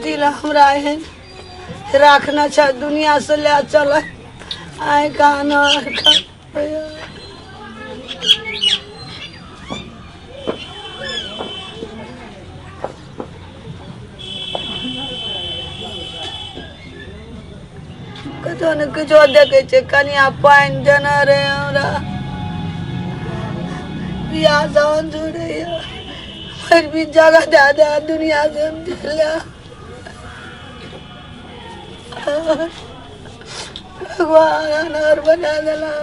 दिल हमरा एहन राखना छै दुनिया से लए चल आइ कान कतौ ने किछो देखै छै कनिया पानि देने रहै हमरा बियाह सहन जुड़ैया फिर भी जगह दे दे दुनिया से हम चल भगवान अनार बना देला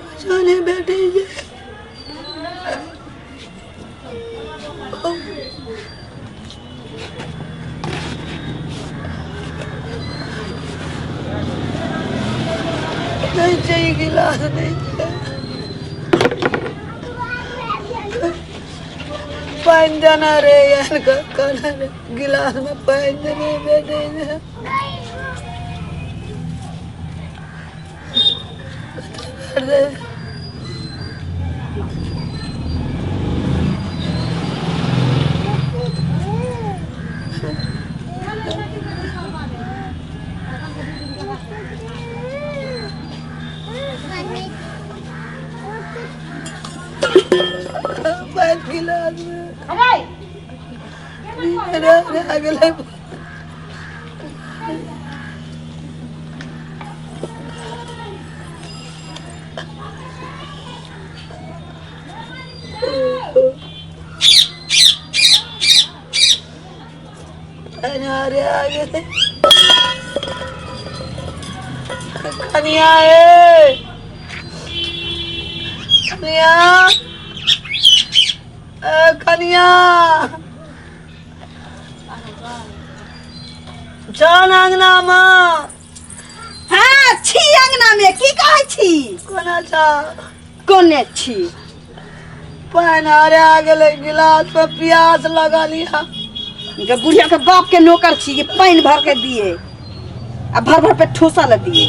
कुछो नहीं भेटै छै। नहीं चाहिए गिलास, नहीं चाहिए पानि देना रे यार, कहना रे गिलास में पानि देने बेटे ने कर दे। पानि गिलास में अरे अरे आ गेलै। अरे आ गेलै कनिया, ए कनिया, ए कनिया, चल अंगना में। हाँ छी अंगना में, की कहै छी? कोना छा? कोने छी? पानि हरे आ गेलै गिलास में, प्यास लगल या। इनका बुढ़िया के बाप के नौकर छी कि पानि भर के दिए आ भर भर पे ठोसा ल दिए?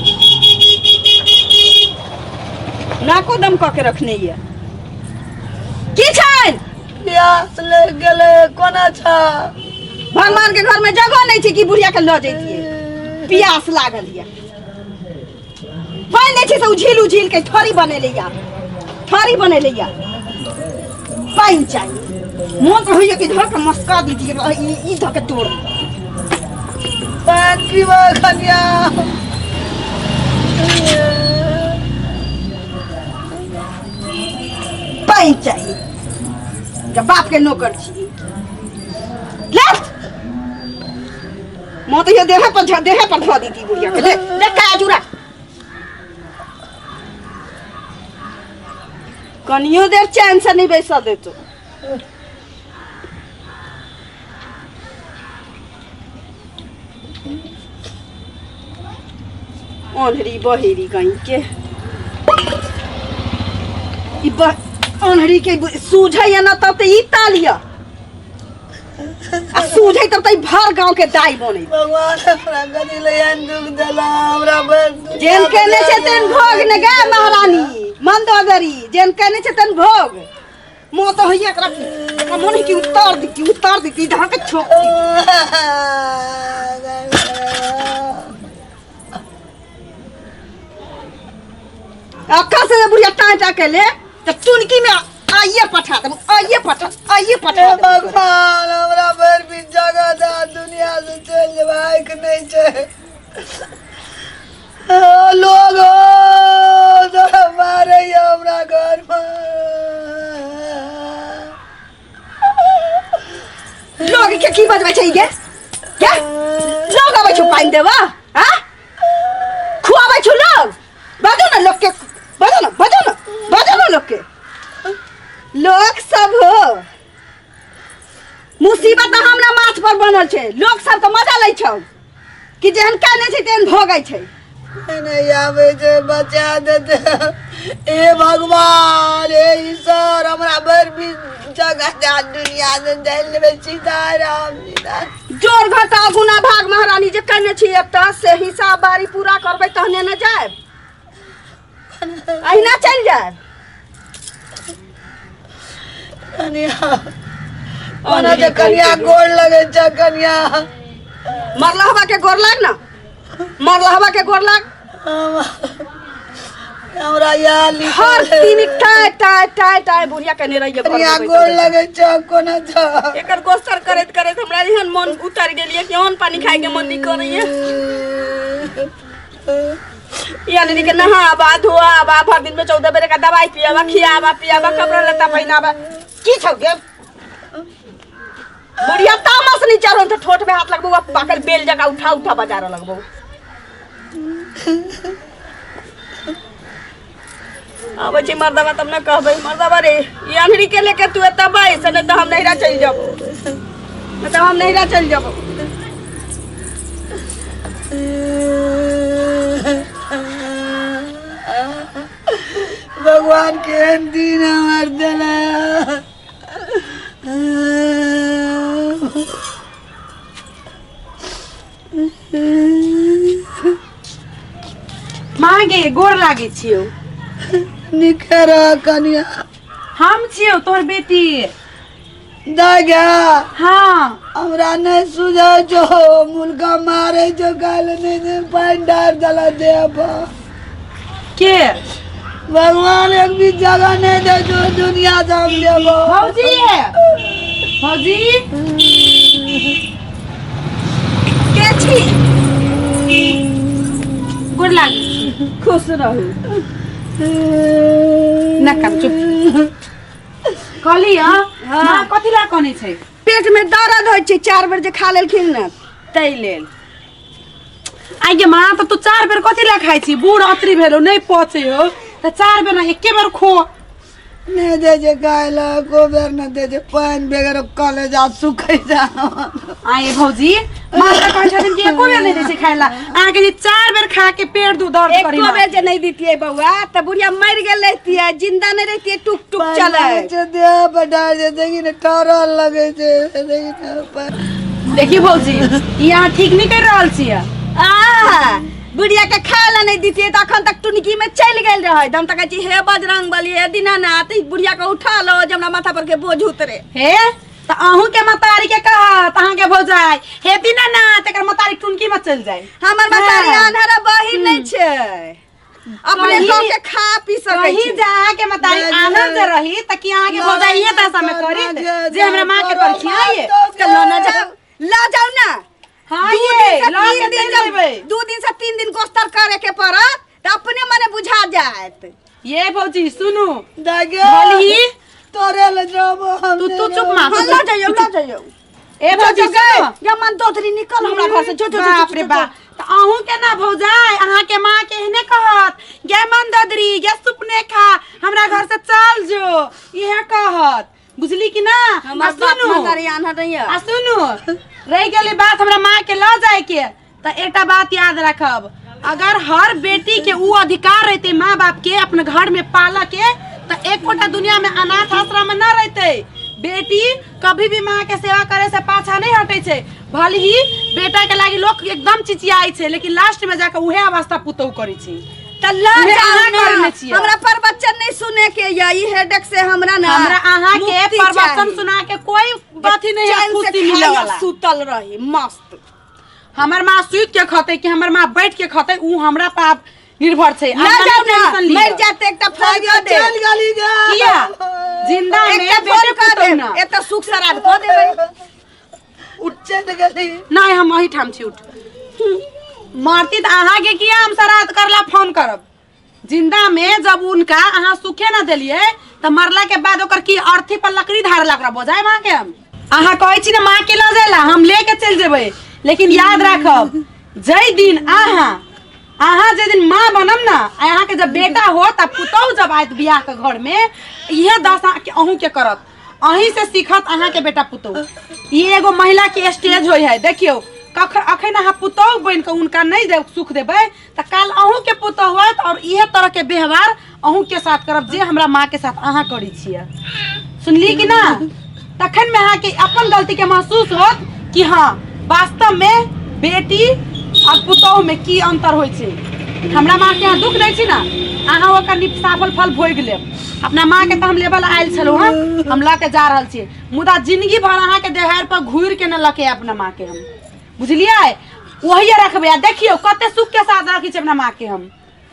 नाको दम कऽ के रखने ये की छै? प्यास लग गेलै। कोना छा? भगवान के घर में जगह नहीं छै कि बुढ़िया के लऽ जैतिए। प्यास लागल ये, पानि दै छै से उझिल उझिल के थोड़ी बनेले या, थोड़ी बनेले या। पानि चाहिए, मोन तऽ होइए कि धऽ के मस्का दीजिए, ई धऽ के तोड़। पानि पीबऽ कनिया। पानि चाहिए के बाप के नौकर छी। ले मोन तऽ देहे पर देहे पर धऽ दीती बुढ़िया के। ले ले काजू रख, कनियो देर चैन से नहीं बैसा देतो। ओन्हरी बहेरी कहीं के ई ओन्हरी के सूझै ना तब तऽ ई तालिया आ सूझै तब तऽ ई भर गांव के दाई बनै। भगवान हमरा गदी ले दुख देला हमरा बड़ दुख। जेन केने छै तेन भोग ने गे महारानी मंदोदरी, जेन केने छै तेन भोग। मोह तो होइए एकरा, एकरा मोन है कि उतार देती, उतार देती, धर के छोक दी। अक्का से बुढ़िया टाँटा के ले तो टुनकी में आइए पठा देब, आइए पठा, आइए पठा हे देब। भगवान हमरा भरि बीच जगह दे, दुनिया से चलि जेबै, आँखि नहि छै। ओ, लोग हो तोरा मारैया हमरा घरमे। लोग के की बजबै छै गे? गे लोग अबै छौ पानि देबा? हाँ खुआबै छौ लोग? बाजो ना लोग के, बाजो ना, बाजो ना, बाजो ना लोग के। लोग सब हो मुसीबत तऽ हमरा माथ पर बनल छै। लोग सब तऽ मजा लै छौ कि जेहन काने छै तेहन भोगै छै। नहि आबै छै, बचा देते। हे भगवान, हे ईश्वर, हमरा भरि बीच जगह दे, दुनिया से चलि जेबै, सीताराम सीता। जोर घटा गुना भाग महारानी, जे कहने छी एतऽ से हिसाब बारी पूरा करबै तहने ने जायब, अहिना चलि जायब। कनिया ओना जे कनिया गोड़ लगे छै कनिया। मरलहबा के गोर लाग ना, मरलहबा के गोर लाग। हमरा यार लिखल हर है। दिन टाय टाय टाय टाय बुढ़िया केने रहिए घर में कनिया बैठल गोड़ बैठल। लगे छै कोना छै। एकर गोस्तर करैत करैत हमरा एहन मन उतर गेलिए कि अन्न पानी खाए के मन नहीं करैए। यानी के नहाबा धोआबा, भर दिन में 14 बेर का दवाई पियाबा, खियाबा पियाबा, कपड़ा लत्ता पहिनाबा, की छौ गे बुढ़िया? तामस नहीं चढ़ो तो ठोठ में हाथ लगबो, पाकल बेल जका उठा उठा बजार लगबो। आबै छै मर्दबा तब ने कहबै, मर्दबा रे, ई अन्हरी के लेके तू एतऽ बैस, नहि तऽ हम नैहरा चलि जाबो, नहि तऽ हम नैहरा चलि जाबो। भगवान केहन दिन हमर देला। माँ गे, गोर लागै छियौ। नीके रह कनिया। हम छियौ तोहर बेटी। दाइ गे। हाँ। हमरा नहि सुझै छौ, मुलका मारै छौ, काल्हि नहि नहि पानि डारि देला देह पर। के? भगवान एक भी जगह नहीं दे जो दुनिया से हम लेबो। भौजी ये, भौजी। के छी? गोर लागै छी। खुश रहू। ना कर, चुप। कहली हँ माँ, कथी ला कनै छै? पेट में दर्द होइ छै, 4 बेर जे खा लेलखिन ने ताहि लेल। आइ गे माँ, तऽ तू 4 बेर कथी ला खाइ छी? बूढ़ अतरी भेलो, नहि पचै हो तऽ 4 बेर ना, एके बेर खो। नहीं दे जे खाय ला, एको बेर नहीं दे जे, पानि बगैर कलेजा सुखै जा। आइ भौजी, माँ तऽ कहै छथिन कि एको बेर नहि दै छै खाइ ला, अहाँके जे 4 बेर खा के पेट दू दर्द करी। एको बेर जे नहीं दितियै बौआ तऽ बुढ़िया मरि गेल रहितियै, जिंदा नहीं रहितियै। टुक टुक चलै छै देह पर डाल जे, देखी ने ठहरल लगै छै, देखी ने पानि। देखी भौजी, ई अहाँ ठीक नहि करि रहल छियै। आ बुढ़िया के खाय ला नहीं दितियै तऽ अखन तक टुनकी में चलि गेल रहै। हम तऽ कहै छी, हे बजरंग बली, हे दीनानाथ, ई बुढ़िया के उठा लो जे हमरा माथा पर के बोझ उतरे। हे तऽ अहूँ के मतारी के कहत अहाँ के भौजाई, हे दीनानाथ, एकर मतारी टुनकी में चलि जाय। हमर मतारी आन्हरा बहिन नहीं छै, अपने कहीं- कऽ के खा पी सकै कहीं छै। जे अहाँ के मतारी आनंद जे रही तऽ की अहाँ के भौजाई इहे दशा में करी जे हमरा माँ के करखिया? तऽ लऽ ना जाउ, लऽ जाउ ना। हाँ दू ये, दिन से लऽ तीन के दिन चलि जब जेबै। 2 दिन से 3 दिन गोस्तर करे के पड़त तऽ अपने मने बुझा जायत। ये भौजी सुनू। दागे। भलही तोरे ले जाबो हम। तू तू चुप माँ। हाँ, लऽ जइयौ, लऽ जइयौ। ए भौजी सुनू। या मन दोधरी, निकल हमरा घर से, जो जो जो। बाप रे बाप, तऽ अहूँ के ना भौजाई अहाँ के माँ के एहने कहत, गे मन ददरी, गे सुपने खा, हमरा घर से चल जो, इहे कहत, बुझली कि ना? आ हमर बाप सुनू। महतारी आन्हर नहीं है। आ सुनू, रहि गेलै बात हमरा माँ के लऽ जाय के, तऽ एकटा बात याद रखब, अगर हर बेटी के ऊ अधिकार रहते माँ बाप के अपने घर में पालऽ के, तऽ एकोटा दुनिया में अनाथ आश्रम में न रहते। बेटी कभी भी माँ के सेवा करे से पाछा नहीं हटे छै। भले ही बेटा के लागी लोग एकदम चिचियाई छै, लेकिन लास्ट में जाके उहे अवस्था पुतोहु करै छै। तऽ लऽ उहे जाउ अहाँ ना। करने छियै। हमरा प्रवचन नहीं सुने के या ई हेडेक से हमरा ना हमरा अहाँ के मुक्ति प्रवचन चाही। सुना के कोई अथी नहीं है चैन से खुशी मिले खाई आ वाला। सुतल रही मस्त। हमर माँ सुति के खते कि हमर माँ बैठ के खते, ऊ हमरा पाप निर्भर छै। ना अहाँ जाउ नहि ना, टेंशन लिअ। मरि जाते एकटा फोन कऽ दे। चल गली गे। किया जिंदा में एकटा बेटे फोन कऽ पुतोहु दे, ना एतऽ सुख श्राद्ध कऽ देबै। उठ, चल गली। नहीं, हम एहिठाम छी, उठ। मरती तऽ अहाँके किया हम श्राद्ध करला फोन करब? जिंदा में जब उनका अहाँ सुखे ना देलिए तऽ मरला के बाद ओकर की अर्थी पर लकड़ी धारला ओकरा बोझाय माँ के? हम अहाँ कहै छी ने माँ के लऽ जाय ला, हम लेके चलि जेबै, लेकिन याद राखब, जै दिन अहाँ जे दिन माँ बनब ना, आ अहाँके जब बेटा होत आ पुतहु जब आयत बियाह के घर में, इहे दशा के अहूँ के करत, अहीं से सीखत अहाँके बेटा पुतहु। ई एगो महिला के स्टेज होइ है। देखियौ, कखन अखन अहाँ पुतहु बनि कऽ हुनका नहि दे सुख देबै तऽ काल अहूँ के पुतहु होत और इहे तरह के व्यवहार अहूँ के साथ करब जे हमरा माँ के साथ अहाँ करै छियै। सुनली कि ना? तखन में अहाँके अपन गलती के महसूस होत कि हाँ, वास्तव में बेटी और पुतहु में की अंतर होइ छै। हमरा माँ के अहाँ दुख दै छी ना, अहाँ ओकर निपसाफल फल भोगि लेब। अपना माँ के तऽ हम लेबल आयल छलहुँ हँ, हम लऽ के जा रहल छी, मुदा जिंदगी भर अहाँके देहार पर घुरि के न लऽ के अपना माँ के हम, बुझलियै? वही रखबै। आ देखियौ कते सुख के साथ रखै छी अपना माँ के हम।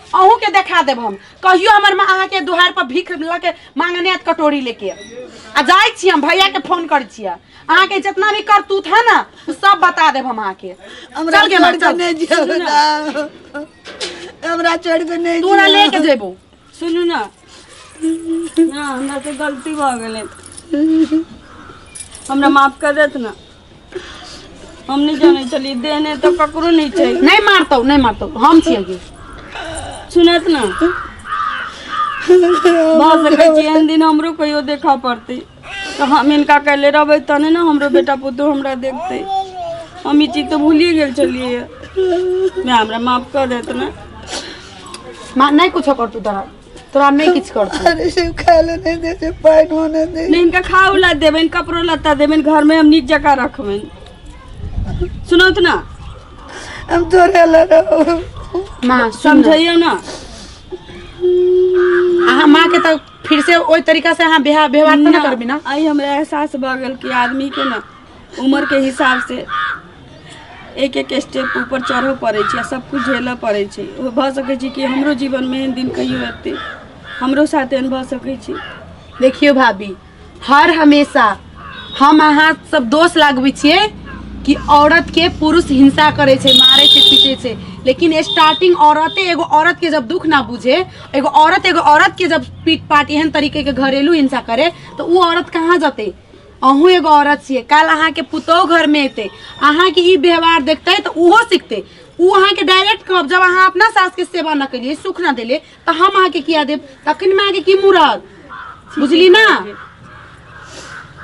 अहूँ के देखा देब हम, कहियो हमर माँ अहाँके दुहार पर भीख लऽ के मांगने आयत कटोरी लेके। आ जाइ छी हम भैया के फोन करै छियै, अहाँके जितना भी करतूत है ना सब बता देब हम अहाँके। हमरा चल गे माँ, छोड़ के चल। नहीं जियब ना, हमरा छोड़ के नहीं तोरा जियब। लेके जेबो। सुनू ना ना, हमरा से गलती भऽ गेलै, हमरा माफ कर देत ना। हम नहीं जानै छलियै, देने तऽ ककरो नहीं छै। नहीं मारतौ, नहीं मारतौ, हम छियै गे। सुनत ना, भऽ सकै छै एहन दिन हमरो कहियो देखऽ पड़तै, तऽ हम हिनका कैले रहबै तहने ने हमरो बेटा पुतोह हमरा देखतै। हम ई चीज तऽ भूलिए गेल छलियै। माय हमरा माफ कऽ देत ने। माँ नहीं कुछो करतू तोरा, तोरा नहीं किछु करतू। अरे से खाय ले नहीं दे छै, पानिओ नहीं दे। नहि, हिनका खाओ ला देबनि, कपड़ो लत्ता देबनि, घरमे हम नीक जकाँ रखबनि। सुनौत ना, हम तोरे लए रहब। माँ सुन, समझैयौ ना। अहाँ माँ के तऽ फिर से ओहि तरीका से अहाँ व्यवहार तऽ ना करबी ना? आइ हमरा एहसास भऽ गेल कि आदमी के ना उम्र के हिसाब से एक एक स्टेप ऊपर चढ़ऽ पड़ै छै आ सब कुछ झेलऽ पड़ै छै। ओ भऽ सकै छै कि हमरो जीवनमे एहन दिन कहियो एतै, हमरो साथ एहन भऽ सकै छै। देखियौ भाभी, हर हमेशा हम अहाँ सब दोष लगबै छियै कि औरत के पुरुष हिंसा करै छै, मारै छै, पीटै छै, लेकिन स्टार्टिंग औरते एगो औरत के जब दुख ना बुझे, एगो औरत एगो औरत के जब पीट पाट एहन तरीके के घरेलू हिंसा करे, तऽ उ औरत कहाँ जतै? अहूँ एगो औरत छियै, काल्हि अहाँके पुतोहु घरमे एतै, अहाँके ई व्यवहार देखतै तऽ ओहो सिखतै। उ अहाँके डायरेक्ट कहब, जब अहाँ अपना सासके सेवा न केलियै, सुख न देलियै, तऽ हम अहाँके किया देब? तखन अहाँके की मुँह रहत? बुझली ना?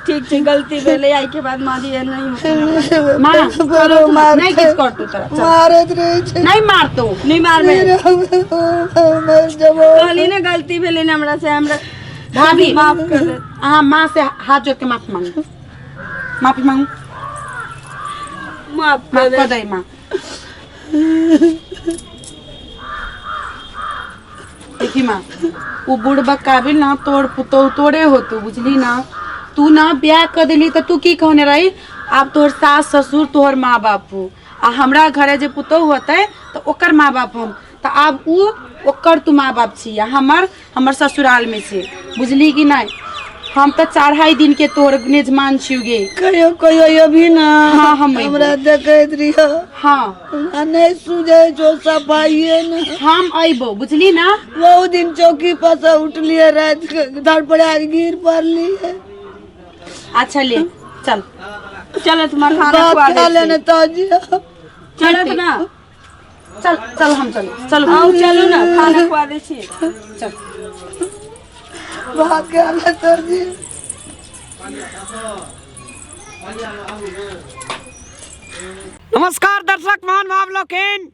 ठीक छै, गलती भेलै, आइके बाद माँ जी एहन नहि होतै। माँ बड़ो मार नहीं किछु करतौ तोरा, चल। मारैत रहै छै। नहीं मारतौ। नहि मारबै। मर जेबो। कहली ने गलती भेलै ने हमरा से, हमरा भाभी माफ कर दे। अहाँ माँ से हाथ जोड़ के माफी मांगू, माफी मांगू। माफ माफ कर दे। कर दे माँ। देखी माँ, उ बुढ़बा काबिल ना तोर पुतोह तोरे होतू, बुझली ना? तू ना ब्याह कर देली तऽ तू की कहने रही? आब तोहर सास ससुर तोहर माँ बापू, आ हमरा घरे जे पुतोह होतै तऽ ओकर माँ बाप हम। तऽ आब उ ओकर तू माँ बाप छी आ हमर हमर ससुराल में छी, बुझली कि नहीं? हम तऽ 4.5 दिन के तोहर मेजमान छियौ गे। कहियो कहियो अभी ना। हाँ, हम अयबो। हमरा देखैत रहियो। हाँ। हमरा नहीं सूझे जो सफाइए ना। हम अयबो, बुझली ना? बहुत दिन चौकी पर से उठलिए, रात के धड़फड़ा के गिर पड़लिए। अच्छा ले चल। चलत माँ, खाना भात खुआ खा दै लेने छी। तो जियो। चलत ना? चल चल, हम चल चल। आउ चलू ना, खाना खुआ दै छी। चल। भात खा ले तो जियो। नमस्कार दर्शक महानुभाव लोकिन,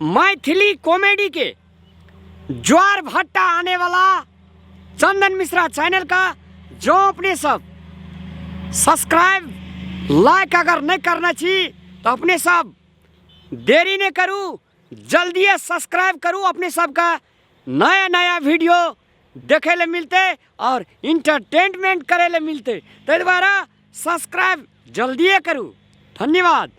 मैथिली कॉमेडी के ज्वार भट्टा आने वाला चंदन मिश्रा चैनल का जो अपने सब सब्सक्राइब लाइक अगर नहीं करना छी तो अपने सब देरी नहीं करू, जल्दी सब्सक्राइब करू। अपने सबका नया नया वीडियो देखे ले मिलते और इंटरटेनमेंट करे ले मिलते, ताहि द्वारा सब्सक्राइब जल्दिए करू। धन्यवाद।